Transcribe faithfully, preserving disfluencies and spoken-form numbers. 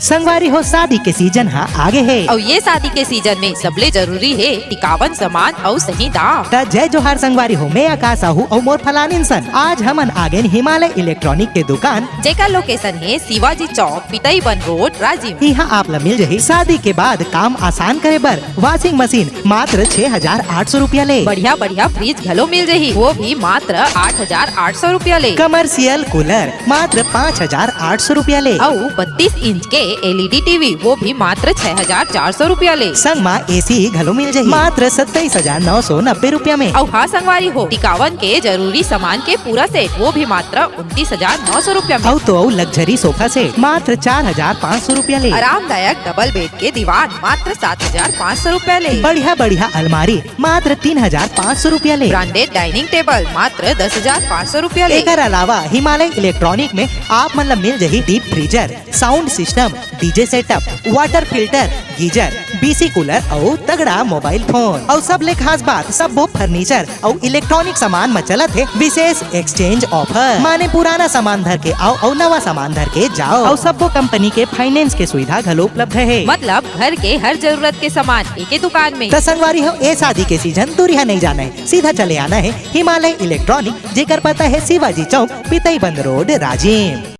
संगवारी हो, शादी के सीजन ह आगे हे। अउ ये शादी के सीजन में सबले जरूरी हे टिकावन सामान अउ सही दाम। त जय जोहार संगवारी हो, मैं आकाश साहू अउ मोर फलानिन सन। आज हमन आगेन हिमालय इलेक्ट्रॉनिक के दुकान। जेकर लोकेशन हे शिवाजी चौक, पितई बन रोड, राजिम। इहाँ आप ला मिल जही शादी के बाद काम आसान करे बर वॉशिंग मशीन मात्र छह हजार आठ सौ रुपया ले। बढ़िया बढ़िया फ्रिज घलो मिल जही, वो भी मात्र आठ हजार आठ सौ रुपया ले। कमर्शियल कूलर मात्र पाँच हजार आठ सौ रुपया ले। अउ बत्तीस इंच के एलईडी टीवी, वो भी मात्र छह हजार चार सौ रुपया ले। संग मा एसी घलो मिल जही मात्र सत्ताईस हजार नौ सौ नब्बे रुपया में। अउ हाँ संगवारी हो, टिकावन के जरूरी सामान के पूरा सेट, वो भी मात्र उनतीस हजार नौ सौ रुपया में। अउ तो अउ लग्जरी सोफा सेट मात्र चार हजार पाँच सौ रुपया ले। आरामदायक डबल बेड के दीवान मात्र सात हजार पाँच सौ रुपया ले। बढ़िया बढ़िया अलमारी मात्र तीन हजार पाँच सौ रुपया ले। ब्रांडेड डाइनिंग टेबल मात्र दस हजार पाँच सौ रुपया ले। एकर अलावा हिमालय इलेक्ट्रॉनिक में आप मन ला मिल जही deep freezer, sound system, DJ setup, water filter, geyser, BC cooler अउ तगड़ा मोबाइल फोन। अउ सबले खास बात, सब्बो फर्नीचर अउ इलेक्ट्रॉनिक सामान म चलत हे विशेष एक्सचेंज ऑफर, माने पुराना सामान धर के आओ अउ नवा सामान धर के जाओ। अउ सब्बो कंपनी के फाइनेंस के सुविधा घलो उपलब्ध हे। मतलब घर के हर जरूरत के सामान एके दुकान में। त संगवारी हो, ए शादी के सीजन दूरिहा नइ जाना हे, सीधा चले आना हे हिमालय इलेक्ट्रॉनिक, जेकर पता हे शिवाजी चौक, पितई बंद रोड, राजिम।